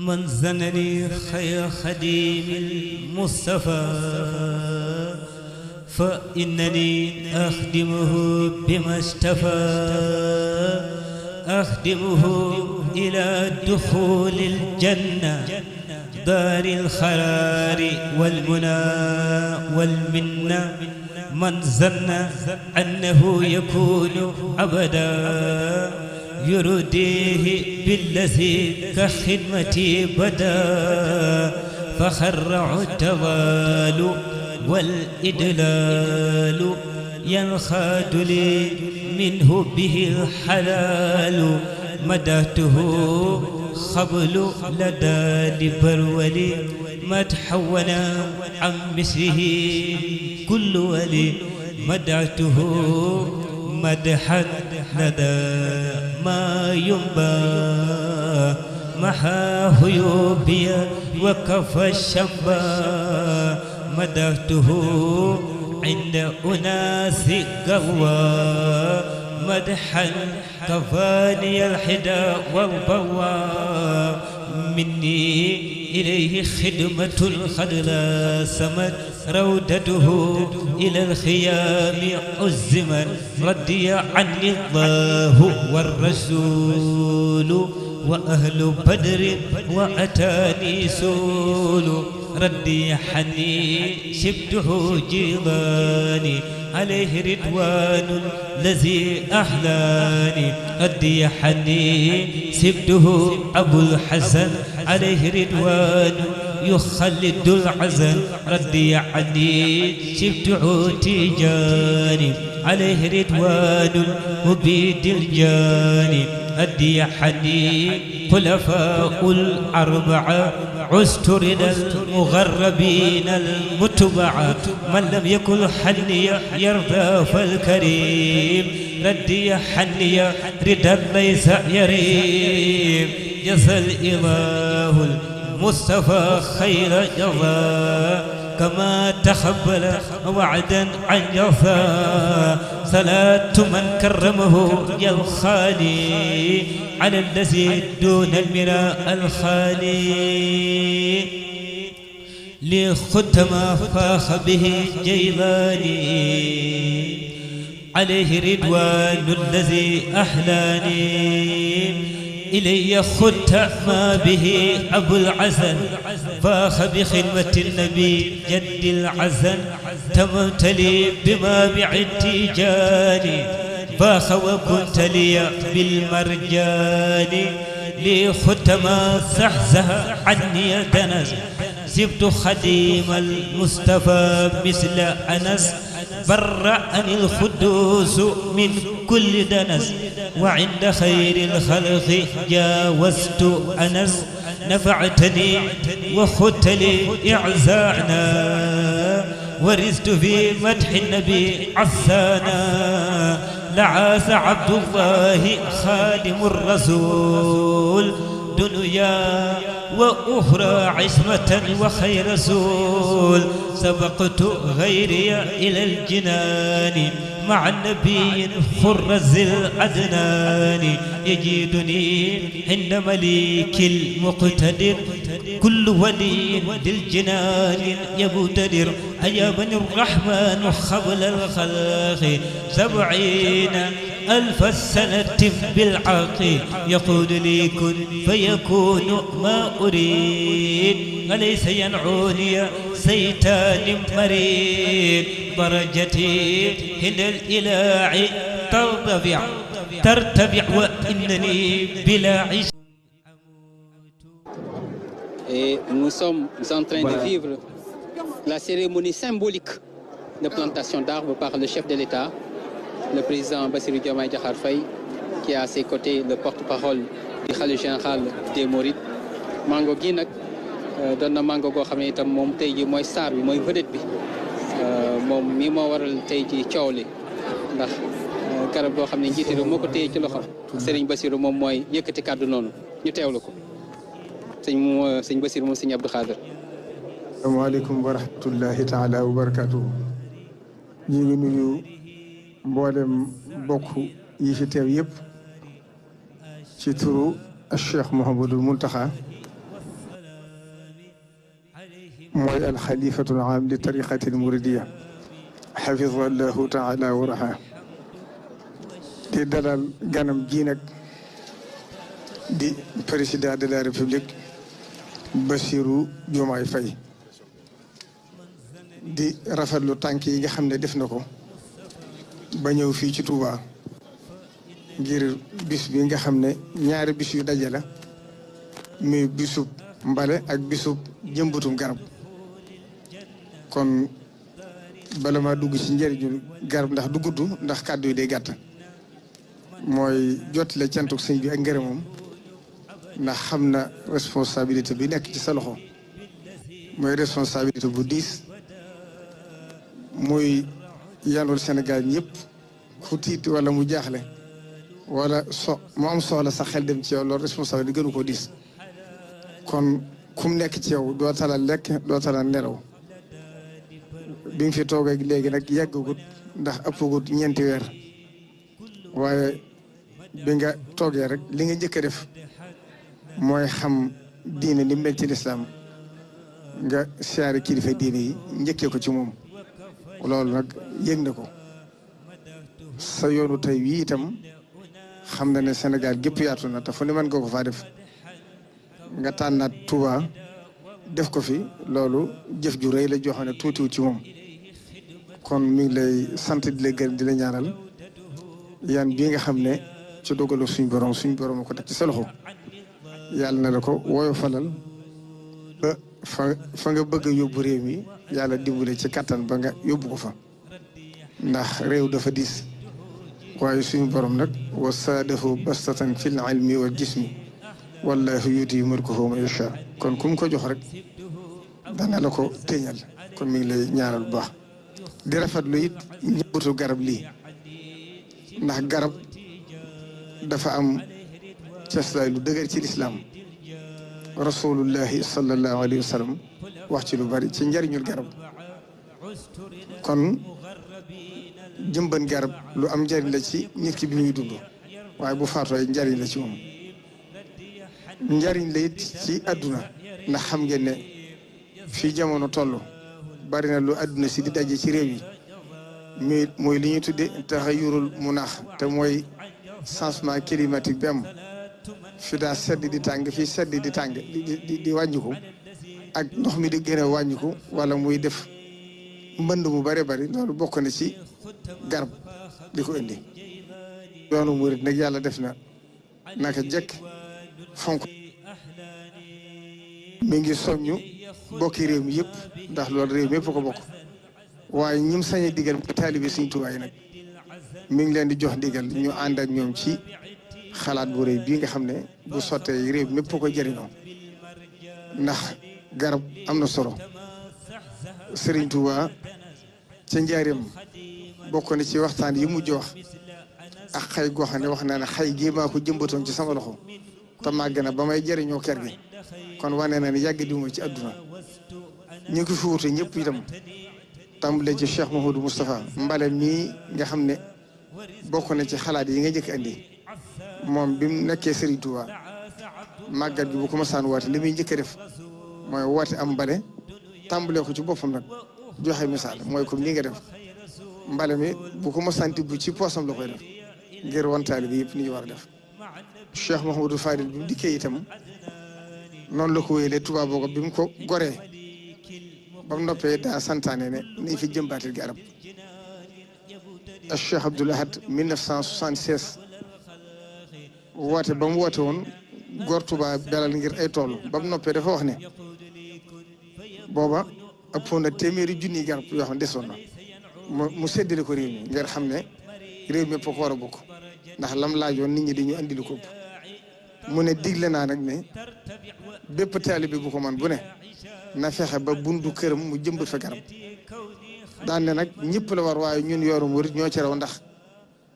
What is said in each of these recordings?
من زنني خير خديم المصطفى فإنني أخدمه بما اشتفى أخدمه إلى دخول الجنة دار الخيار والمنى والمنة من ظن أنه يكون أبدا يرديه بالذي كخدمتي بدا فخر التوال والإدلال ينخاد لي منه به الحلال مدحته خبل لدى لبرولي ما تحول عن مثله كل ولي مدحته مدحا لدى ما ينبى محا هيوبي وكفى الشبا مدحته عند أناس قوى مدحا كفاني الحدا والبوى مني إليه خدمة قد لا سمت رودته إلى الخيام عزما رضي عني الله والرسول وأهل بدر وأتاني سول ردي حني شبته جيلاني عليه رضوان الذي أحلاني ردي حني سبته أبو الحسن عليه رضوان يخلد العزل ردي عني شبته تيجاني عليه رضوان مبيد الجاني ردي حني خلفاء الأربعة عسترنا المغربين المتبعة من لم يكن حني يرضى فالكريم ردي حني رضا ليس يريم جزى الإله المصطفى خير جزاء كما تقبل وعدا عن جفا صلاة من كرمه يا الخالي على الذي دون المراء الخالي لختم فاخ به جيلاني عليه رضوان الذي أحلاني إلي خدت ما به أبو العزل فاخ بخدمة النبي جد العزل تممت لي بما بعتجاني فاخ وكنت لي بالمرجان لي خدت ما زحزح عني دنس زبت خديم المصطفى مثل أنس برأني الخدوس من كل دنس وعند خير الخلق جاوزت أنس نفعتني وخدت لي إعزانا ورزت في مدح النبي عسانا لعاث عبد الله خادم الرسول دنيا وأخرى عصمة وخير رسول سبقت غيري إلى الجنان مع النبي خرز الأدنان يجدني عند مليك المقتدر كل ولي للجنان يبتدر أيا بني الرحمن قبل الخلق 70,000 سنة بالعقل يقول لي كن فيكون ما أريد أليس ينعوني سيتان مريد درجتي هنا الإله ترتفع وإنني بلا عش. Et nous sommes en train de vivre la cérémonie symbolique de plantation d'arbres par le chef de l'État, le président Bassirou Diomaye Diakhar Faye, qui a à ses côtés le porte-parole du khalife général des Mourides. mango gi nag doon na mango goo xam ne itam moom tey ji mooy star bi mooy vedette bi moom mii moo waral tey ji coow li ndax garab goo xam ne njiiti réew moo ko téye ci loxo Serigne Bassirou moom mooy yëkkati kàddu noonu ñu teewlu ko sëñ Bassirou moom sëñ Abdou Khader. asalaamaaleykum wa rahmatullahi taala wa barakatuhu. ñu ngi nuyu mboolem bokk yi fi teew yëpp ci turu Cheikh Mouhamadul Mountakha mooy alxalifatul aam li tariqatil muridiya xafidahu allahu taala wa raha di dalal ganam gi nag di président de la république Bassirou Diomaye Faye di rafetlu tànk yi nga xam ne def na ko ba ñëw fii ci Touba ngir bis bi nga xam ne ñaari bis yu daje la muy bisub mbale ak bisub jëmbatum garab kon bala ma dugg ci njëriñu garab ndax du gudd ndax kàddu yi day gàtt mooy jottale cantuk sëñ bi ak ngërëmam ndax xam na responsabilité bi nekk ci sa loxo mooy responsabilité bu diis muy yanul Sénégal ñëpp ku tiit wala mu jaaxle wala mu am soxla sa xel dem ci yow loolu responsabilité gënu ko diis kon kum nekk ci yow doo talal lekk doo talal nelaw bi nga fi toogee léegi nag yàggagut ndax ëppagut ñeenti weer waaye bi nga toogee rek li nga njëkk a def mooy xam diine ni mel ci lislaam nga siyaare kilifa diine yi njëkkee ko ci moom loolu nag yëg na ko sa yoonu tey wii itam xam na ne Sénégal gépp yaatu na te fu ne mën nga ko faa def nga tànnaat Touba def ko fi loolu jëf ju rëy la joxe ne tuutiwu ci moom kon mi ngi lay sant di la gërëm di la ñaanal yan bii nga xam ne ci dogalu suñ borom ko teg ci sa loxo yàlla na la ko woyofalal ba fa nga bëgg a yóbbu réew mi yàlla dimbale ci kattan ba nga yóbbu ko fa ndax réew dafa diis waaye suñu borom nag wa saadahu bastatan fil ilmi wal jismi wallahu yuti mulkahu man yasha kon kum ko jox rek dana la ko téeñal kon mi ngi lay ñaanal bu baax di rafetlu it ñëwatu garab lii ndax garab dafa am ceslaay lu dëgër ci lislaam rasulullahi sallallahu alayhi wa sallam wax ci lu bari ci njariñul garab kon jëmban garab lu am njariñ la ci nit ki bi muy dund waaye bu faatoo njariñ la ci moom njariñ la it ci àdduna ndax xam ngeen ne fii jamono toll bari na lu àdduna si di daje ci réew yi mooy li ñuy tudde taxayurul munaax te mooy changement climatique bi am fi daa sedd di tàng fii sedd di tàng di wàññiku ak ndox mi di gën a wàññiku wala muy def mbënd mu bare bari loolu bokk na ci garab di ko indi yoonu murit nag yàlla def na naka jekk fonk mi ngi soññu bokki réew mi yëpp ndax loolu réew mi yëpp ko bokk waaye ñim sañ a digal mooy taalibe Sëriñ Tuubaa yi nag mi ngi leen di jox digal ñu ànd ak ñoom ci xalaat bu rëy bii nga xam ne bu sottee réew mi yëpp ko jëriñoo ndax garab am na solo Sëriñ Tuubaa ca njaareem bokk na ci waxtaan yi mujj wax ak xay goo xam ne wax naa ne xay gii maa ko jëmbatoon ci sama loxo te màgg na ba may jëriñoo kër gi kon wane na ne yàgg di ci àdduna ñu ngi fi wuute ñëpp itam tàmbalee ci Cheikh Mouhamadou Moustapha mbale mii nga xam ne bokk na ci xalaat yi nga njëkk andi moom bi mu nekkee Serigne Touba màggat bi bu ko masaan woote li muy njëkk a def mooy woote am mbale tàmbalee ko ci boppam nag joxe misaal mooy comme ni nga def mbale mi bu ko masaan tibb ci poosam la koy def ngir wantaale bi yëpp ni ñu war a def Cheikh Mouhamadou Fadil bi mu dikkee itam noonu la ko wéyalee Touba boobu bi mu ko goree ba mu noppee daa santaane ne nañ fi jëmbaatil garab Cheikh Abdoul Ahad 1976 woote ba mu woote woon góor Touba belal ngir ay tool ba mu noppee dafa wax ne booba ëppoon na téeméeri junniy garab yoo xam ne desoon na mu séddale ko réew mi ngir xam ne réew mi ko war a bokk ndax lam laajoon nit ñi dañu andi lu ko ëpp mu ne digle naa nag ne bépp taalibe bu ko man bu ne na fexe ba bundu këram mu jëmbat fa garab daan ne nag ñëpp la war waaye ñun yoru murit ñoo ci raw ndax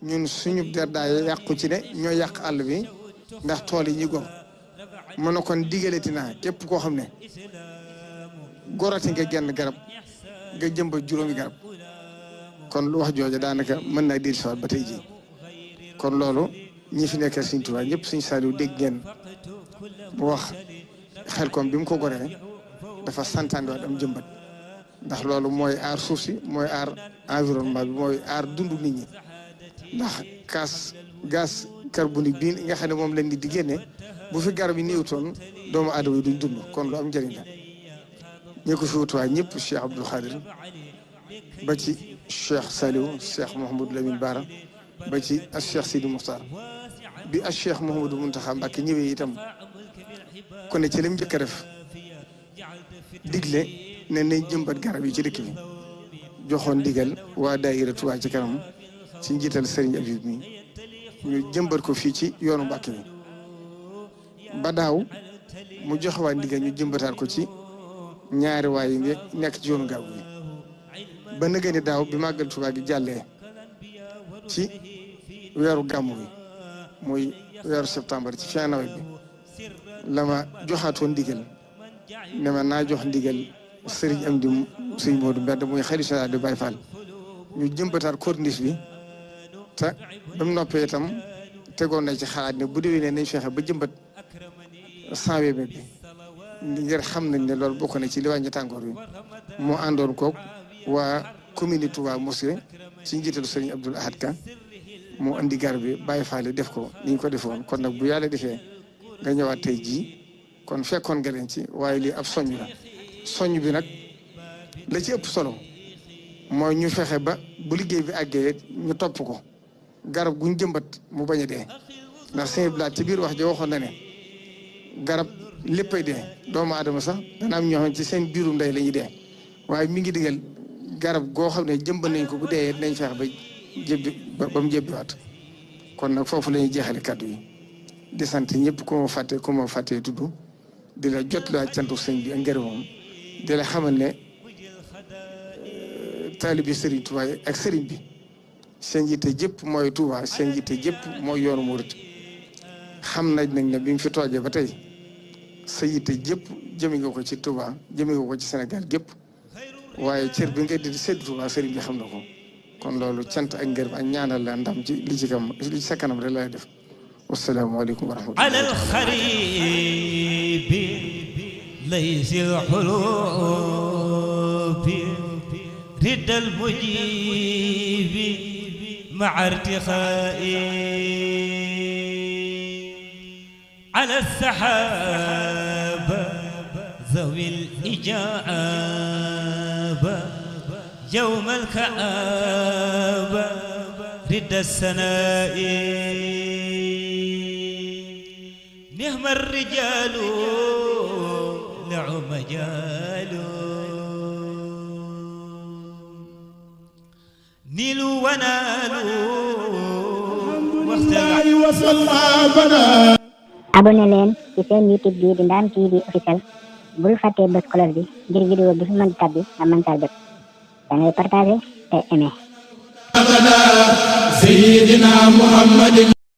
ñun suñu der daa yàqu ci ne ñoo yàq àll bi ndax tool yi ñuy gor mu ne kon digalati naa képp koo xam ne gorati nga genn garab nga jëmbat juróomi garab kon lu wax jooja daanaka mën naa dir siwaat ba tey jii kon loolu ñi fi nekkee Sëriñ Tuubaa ñëpp Sëriñ Saaliw dégg ngeen mu wax xel kom bi mu ko goree dafa santaane waat am jëmbat ndax loolu mooy aar suuf si mooy aar environnement bi mooy aar dundu nit ñi ndax gaz carbonique bii nga xam ne moom lañ di génne bu fi garab yi néewtoon doomu aadama yi duñ dund kon lu am njëriñ la ñi ko fi wutuwaay ñëpp Cheikh Abdoul Khadir ba ci Cheikh Saliou Cheikh Mouhamadou Lamine Bara ba ci ak Cheikh Sidi Moukhtar bi ak Cheikh Mouhamadou Mountakha Mbacké ñëwee itam kon ne ci lim njëkk a def digle ne nañ jëmbat garab yi ci dëkk bi joxoon digal waa daayira Touba ci kanam ci njiital Serigne Abib mi ñu jëmbat ko fii ci yoonu Mbacké bi ba daaw mu joxe waa ndigal ñu jëmbataat ko ci ñaari waay yi nekk ci yoonu gaaw bi ba nëgë ni daaw bi màggal Touba gi jàllee ci weeru gàmmu bi muy weeru septembre ci fin nawet bi la ma joxaatoon ndigal ne ma naa jox ndigal Serigne Amdi Serigne Modou Mbedd muy xalifa général de Baye Fall ñu jëmbataat corniche bi te ba mu noppee itam tegoon na ci xalaat ne bu déwénee nañ fexe ba jëmbat 100 mètres bi ngir xam nañ ne loolu bokk na ci li wàññi tàngoor bi moo àndoon koog waa commune Touba Mosquée ci njiitalu Serigne Abdoul Ahad Ka moo andi garab bi Baye Fall def ko ni ñu ko defoon kon nag bu yàlla defee nga ñëwaat tey jii kon fekkoon nga leen ci waaye lii ab soññ la soññ bi nag la ci ëpp solo mooy ñu fexe ba bu liggéey bi àggee ñu topp ko garab guñ jëmbat mu bañ a dee ndax sëñ Blaat ci biir wax ji waxoon na ne garab léppay dee doomu aadama sax dana am ñoo xam ci seen biirum ndey la ñuy dee waaye mi ngi digal garab goo xam ne jëmbat nañ ko bu dee nañ fexe ba ba mu jébbiwaat kon nag foofu la ñuy jeexale kàddu yi di sant ñëpp ku ma fàttee tudd di la jot la cantu sëñ bi ak ngërëmam di la xamal ne taalibi Serigne Touba ak Serigne bi seen yitte jëpp mooy Touba seen yitte jëpp mooy yoonu murit xam nañ nag ne bi mu fi toogee ba tey sa yitte jëpp jëme nga ko ci Touba jëme nga ko ci Sénégal gépp waaye cër bi nga di séddu Touba Serigne bi xam na ko kon loolu cant ak ngërëm ak ñaanal la ndam ci li ci sa kanam rek lay def wasalaamaaleykum wa rahmatulah. ala alxaribi laysi alxulubi rida almujibi maa irtixaa'i ala alsaxaaba zawi alijaaba يوم الكآبة رد السناء نهم الرجال لعوا مجال نيلوا ونالوا واختلوا abonné leen ci seen YouTube bi di Ndam TV officiel bul fàtte bës cloche bi ngir vidéo bi fi mën di tabbi nga mën saa jot da ngay partager te aimer.